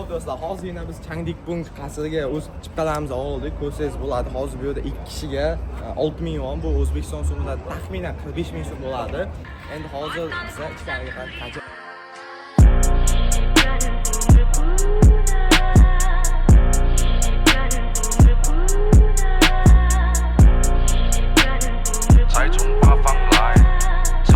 Do'stlar, hozir yana biz Changdeokgung qasriga o'z chiptalarimizni oldik. Ko'rsangiz bo'ladi. Hozir bu yerda 2 kishiga 6000 yuan, bu O'zbekiston so'mida taxminan 45 ming so'm bo'ladi. Endi hozir biz ichkariga qarab 财从八方来，财。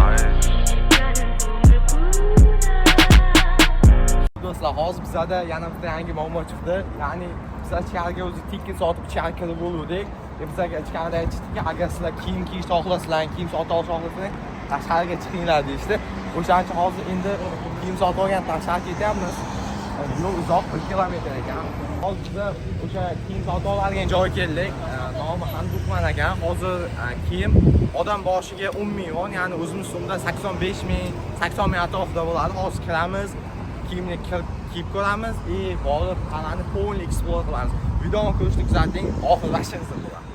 Do'stlar, hozir bizada yana bitta yangi muammo chiqdi. Ya'ni biz ichkariga o'zi tekin sotib ichkari kirib bo'luvdik. Bizga ichkarida aytishdiki, agar sizlar kiyim kiyishni xohlasanglar, kiyim sotib olishni xohlasanglar, tashqariga chiqinglar deyishdi. O'shaning uchun hozir endi kiyim sotib olgan tashqariga ketyapmiz. Yo'l uzoq, 1 kilometr ekan. Hozir biz o'sha kiyim sotib oladigan joyga keldik. Nomi Handukman ekan. Hozir kiyim odam boshiga 10 ming yuan, ya'ni o'zimiz so'mda 85 ming, 80 ming atrofida bo'ladi. Hozir kiramiz, kiyimni kirib kiyib ko'ramiz и borib qal'ani полный explore qilamiz. Videoni ko'rishni kuzating, oxirlashimiz bo'ladi.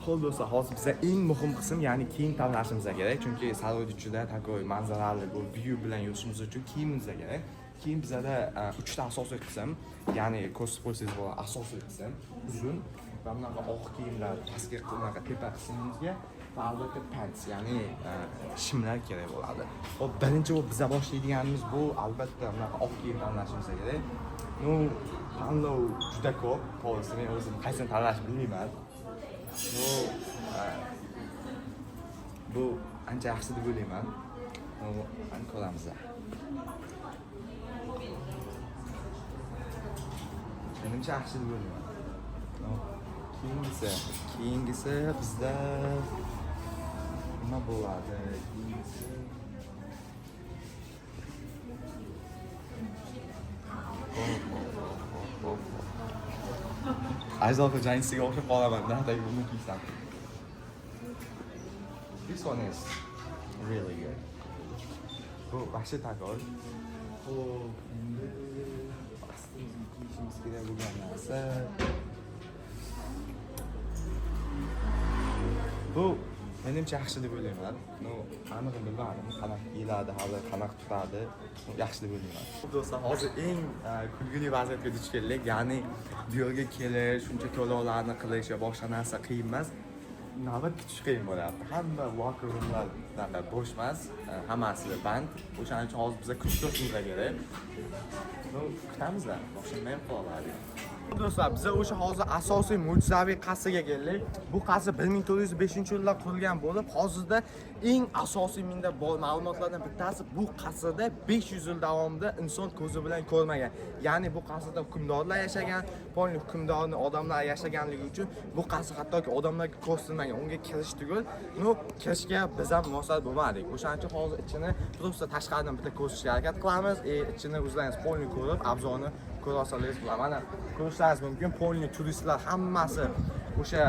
Xo'p do'stlar, hozir biza eng muhim qism, ya'ni kiyim tanlashimiz kerak, chunki saroy ichida такой manzarali bu view bilan yurishimiz uchun kiyimimiz kerak. Kiyim bizada uchta asosiy qism, ya'ni ko'rsatib qo'ysangiz bo'ladi, asosiy qism uzun va bunaqa oq kiyimlar pastki bunaqa tepa qismimizga va albatta pants, ya'ni shimlar kerak bo'ladi. Xo'p, birinchi bo'lib biza boshlaydiganimiz bu albatta bunaqa oq kiyim tanlashimiz kerak. Ну, tanlov juda ko'p, to'g'risi men o'zim qaysini tanlashni bilmayman. Ну, bu ancha yaxshi deb o'ylayman. Ну, qani ko'ramiz. Menimcha yaxshi deb o'ylayman. Ну, keyingisi bizda nima bo'ladi? Keyingisi Hop, hop, hop, hop, hop. Ajdarho jangchisiga o'xshab qolaman, natagi buni kiysam. This one is really good. Bu вообще такой. Xo'p, endi astimizga kiyishimiz kerak bo'lgan narsa. Bu menimcha yaxshi deb o'ylayman. Ну, anig'ini bilmadim, qanaqa kiyiladi, hali qanaqa turadi. Yaxshi deb o'ylayman. Do'stlar, hozir eng kulgili vaziyatga duch keldik. Ya'ni bu yerga kelish, shuncha to'lovlarni qilish va boshqa narsa qiyin emas. Navbat kutish qiyin bo'lyapti. Hamma locker roomlar bo'sh emas, hammasi band. O'shaning uchun hozir biza kutib turishimiz kerak. Ну, kutamiz-da, boshqa nima ham qila oladi. Do'stlar, biz o'sha hozir asosiy mo'jizaviy qasrga keldik. Bu qasr 1405-yilda qurilgan bo'lib, hozirda eng asosiy menda bor ma'lumotlardan bittasi bu qasrda 500 yil davomida inson ko'zi bilan ko'rmagan. Ya'ni bu qasrda hukmdorlar yashagan, polni hukmdorni odamlar yashaganligi uchun bu qasr hattoki odamlarga ko'rsatilmagan. Unga kirish tugul, ну, kirishga biz ham muvaffaq bo'lmadik. O'shaning uchun hozir ichini просто tashqaridan bitta ko'rsatishga harakat qilamiz. Ichini o'zlaringiz polni ko'rib, обзор ni ko'ra olsangiz bo'ladi. Mana ko'rishlaringiz mumkin, polni turistlar hammasi o'sha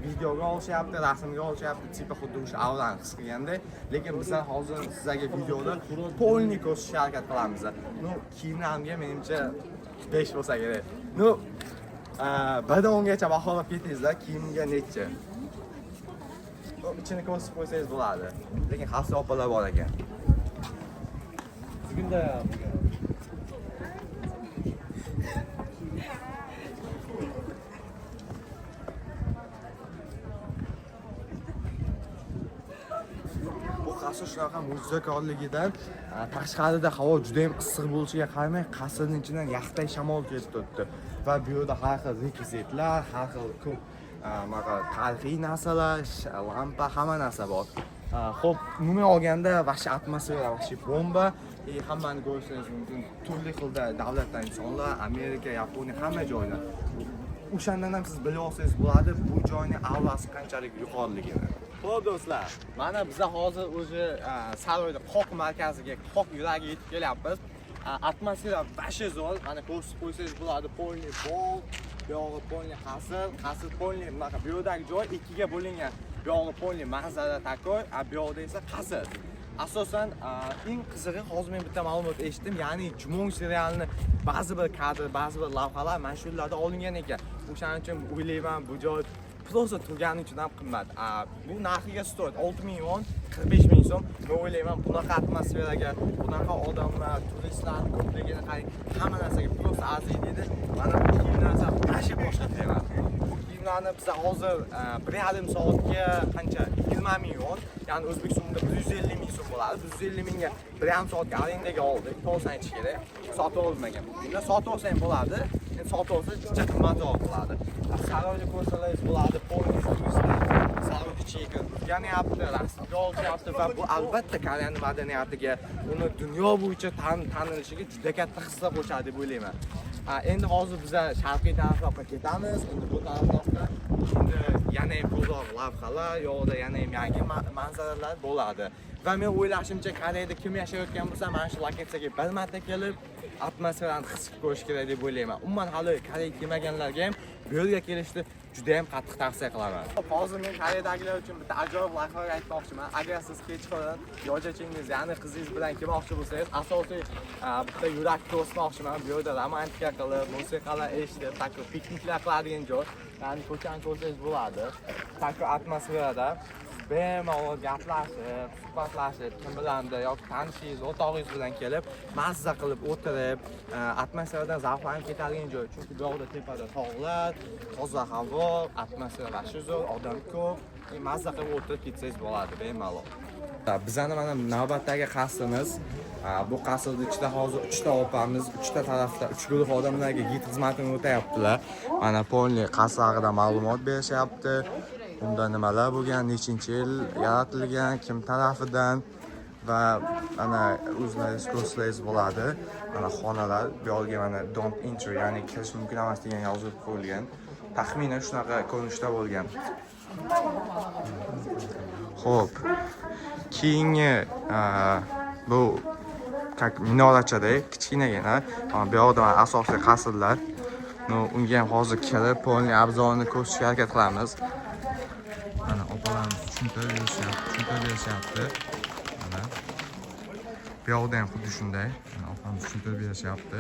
videoga olishyapti, rasmga olishyapti, типа xuddi o'sha aurani his qilgandek. Lekin bizlar hozir sizlarga videoda polni ko'rsatishga harakat qilamiz. Ну, kiyimlarimga menimcha 5 bo'lsa kerak. Ну, birdan o'ngacha baholab ketingizlar, kiyimga nechi? Ichini ko'rsatib qo'ysangiz bo'ladi. Lekin xavfli opalar bor ekan. Bugun Bu qasr shunaqa mo'jizakorligidan tashqarida havo juda ham issiq bo'lishiga qaramay, qasrning ichidan yaxday shamol kelib turibdi. Va bu yerda har xil rekvizitlar, har xil ko'p bunaqa tarixiy narsalar, lampa, hamma narsa bor. Xo'p, umuman olganda вообще atmosfera вообще bomba. И hammani ko'rishingiz mumkin. Turli xilda davlatdan insonlar, Amerika, Yaponiya, hamma joydan. O'shandan ham siz bilib olsangiz bo'ladi bu joyning aurasi qanchalik yuqoriligini. Xo'p do'stlar, mana biza hozir уже saroyda qoq markaziga, qoq yuragiga yetib kelyapmiz. Atmosfera вообще zo'r. Mana ko'rsatib qo'ysangiz bo'ladi, полный bog', buyog'i полный qasr, qasr полный bunaqa bu yerdagi joy ikkiga bo'lingan. Buyog'i полный manzara такой, a bu yoqda esa qasr. Asosan eng qizig'i hozir men bitta ma'lumot eshitdim, ya'ni Jumong serialini ba'zi bir kadr, ba'zi bir lavhalar mana shu yerlarda olingan ekan. O'shaning uchun o'ylayman bu joy Просто turgani uchun ham qimmat. Bu narxiga стоит 6000 yuan, 45 ming so'm. Men o'ylayman, bunaqa atmosferaga, bunaqa odamlar, turistlarni ko'pligini qarang, hamma narsaga просто arziydi. Mana bu kiyimlar вообще boshqa tema. Bu kiyimlarni biza hozir 1,5 soatga qancha? 20 ming yuan, ya'ni o'zbek so'mida 150 ming so'm bo'ladi. 150 mingga 1,5 soatga arendaga oldik. To'g'risini aytish kerak. Sotib olmagan bu kiyimlar. Sotib olsa ham bo'ladi. Endi sotib olsa picha qimmatroq bo'ladi. Saroyni ko'rsangiz bo'ladi, полностью turistlar saroyni ichiga kirib o'rganyapti, rasmga olishyapti va bu albatta Koreyani madaniyatiga, uni dunyo bo'yicha tanilishiga juda katta hissa qo'shadi deb o'ylayman. Endi hozir biza sharqiy tarafroqqa ketamiz. Endi bu tarafroqda endi yana ham ko'proq lavhalar, yo'qda yana ham yangi manzaralar bo'ladi. Va men o'ylashimcha, Koreyada kim yashayotgan bo'lsa, mana shu lokatsiyaga bir marta kelib, atmosferani his qilib ko'rish kerak deb o'ylayman. Umuman hali Koreyaga kelmaganlarga ham bu yerga kelishni juda ham qattiq tavsiya qilaman. Hozir men Koreyadagilar uchun bitta ajoyib loyiha aytmoqchiman. Agar siz kechqurun yojachingiz, ya'ni qizingiz bilan kelmoqchi bo'lsangiz, asosiy bitta yo'lak ko'rsatmoqchiman. Bu yerda romantika qilib, musiqalar eshitib, такой pikniklar qiladigan joy. Ya'ni ko'chani ko'rsangiz bo'ladi. Такой atmosferada bemalol gaplashib, suhbatlashib, kim bilandir yoki tanishingiz, o'rtog'ingiz bilan kelib, mazza qilib o'tirib, atmosferadan zavqlanib ketadigan joy. Chunki bu yoqda tepada tog'lar, toza havo, atmosfera вообще zo'r, odam ko'p. Mazza qilib o'tirib ketsangiz bo'ladi bemalol. Bizani mana navbatdagi qasrimiz. Bu qasrni ichida hozir uchta opamiz, uchta tarafda uch guruh odamlarga gid xizmatini o'tayaptilar. Mana полный qasr haqida ma'lumot berishyapti. Unda nimalar bo'lgan, nechinchi yil yaratilgan, kim tarafidan va mana o'zlaringiz ko'rsangiz bo'ladi. Mana xonalar, bu yoqga mana "don't enter", ya'ni kirish mumkin emas degan yozuv qo'yilgan. Taxminan shunaqa ko'rinishda bo'lgan. Xo'p. Keyingi bu как minorachada kichkinagina. Mana bu yoqda mana asosiy qasrlar. Ну, unga ham hozir kirib, полный обзор ini ko'rsatishga harakat qilamiz. Mana opalarimiz tushuntirib berishyapti, tushuntirib berishyapti. Mana. Bu yoqda ham xuddi shunday. Mana opamiz tushuntirib berishyapti.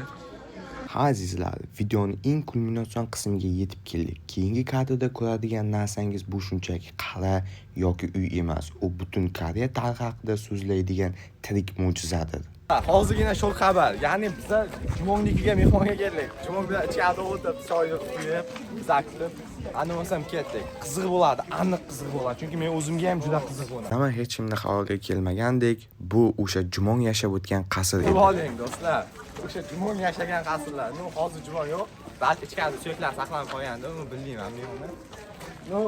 Ha, azizlar, videoni eng kulminatsion qismiga yetib keldik. Keyingi kadrda ko'radigan narsangiz bu shunchaki qal'a yoki uy emas. U butun Koreya tarixi haqida so'zlaydigan tirik mo'jizadir. Hozirgina sho'x xabar. Ya'ni biza Jumongnikiga mehmonga keldik. Jumong bilan ichkarida o'tirib, choy quyib, zakilib, ana bo'lsam ketdik. Qiziq bo'ladi, aniq qiziq bo'ladi. Chunki men o'zimga ham juda qiziq bo'ladi. Ammo hech kimni xayoliga kelmagandek, bu o'sha Jumong yashab o'tgan qasr edi. Bilib oling, do'stlar. O'sha Jumong yashagan qasrlar. Ну, hozir Jumong yo'q. Balki ichkarida suyaklar saqlanib qolgandi, uni bilmayman men uni. Ну,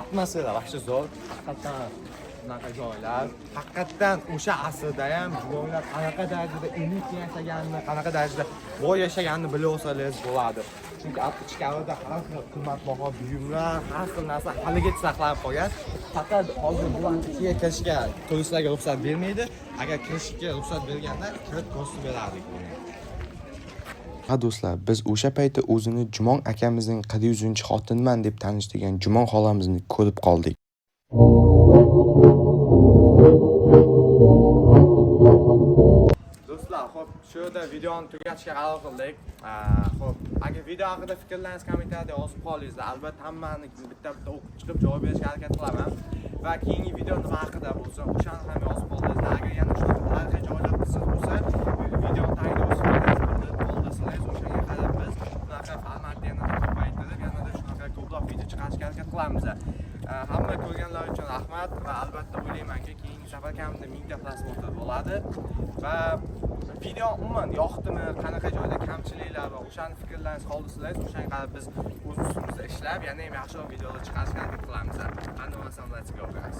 atmosfera вообще zo'r. Haqiqatdan bunaqa joylar. Haqiqatdan o'sha asrda ham Jumonglar qanaqa darajada elita yashaganini, qanaqa darajada boy yashaganini bilib olsangiz bo'ladi. Chunki ichkarida har xil qimmatbaho buyumlar, har xil narsa haligacha saqlanib qolgan. Faqat hozir bularni ichiga kirishga turistlarga ruxsat bermaydi. Agar kirishga ruxsat berganda kirib ko'rsatib berardik buni. Ha, do'stlar, biz o'sha paytda o'zini Jumong akamizning 400-xotiniman deb tanishtirgan Jumong xolamizni ko'rib qoldik. Do'stlar, xo'p, shu yerda videoni tugatishga qaror qildik. Xo'p, agar video haqida fikrlaringizni kommentariyada yozib qolingizlar. Albatta hammani bitta-bitta o'qib chiqib javob berishga harakat qilaman. Va keyingi video nima haqida bo'lsa, o'shani ham yozib qolingizlar. Agar yana shunaqa tarixiy joylar qiziq bo'lsa, videoni tagida o'z fikringizni bildirib qoldirsangiz, o'shanga qarab biz bunaqa formatni yanada ko'paytirib, yanada shunaqa ko'proq video chiqarishga harakat qilamiz. Hamma ko'rganlar uchun rahmat va albatta o'ylaymanki, keyingi safar kamida 1000 ta просмотр bo'ladi. Va video umuman yoqdimi, qanaqa joyda kamchiliklar va o'shani fikrlaringizni qoldirsangiz, o'shanga qarab biz o'z ustimizda ishlab, yana ham yaxshiroq videolar chiqarishga harakat qilamiz. Qani bo'lmasam, let's go, guys.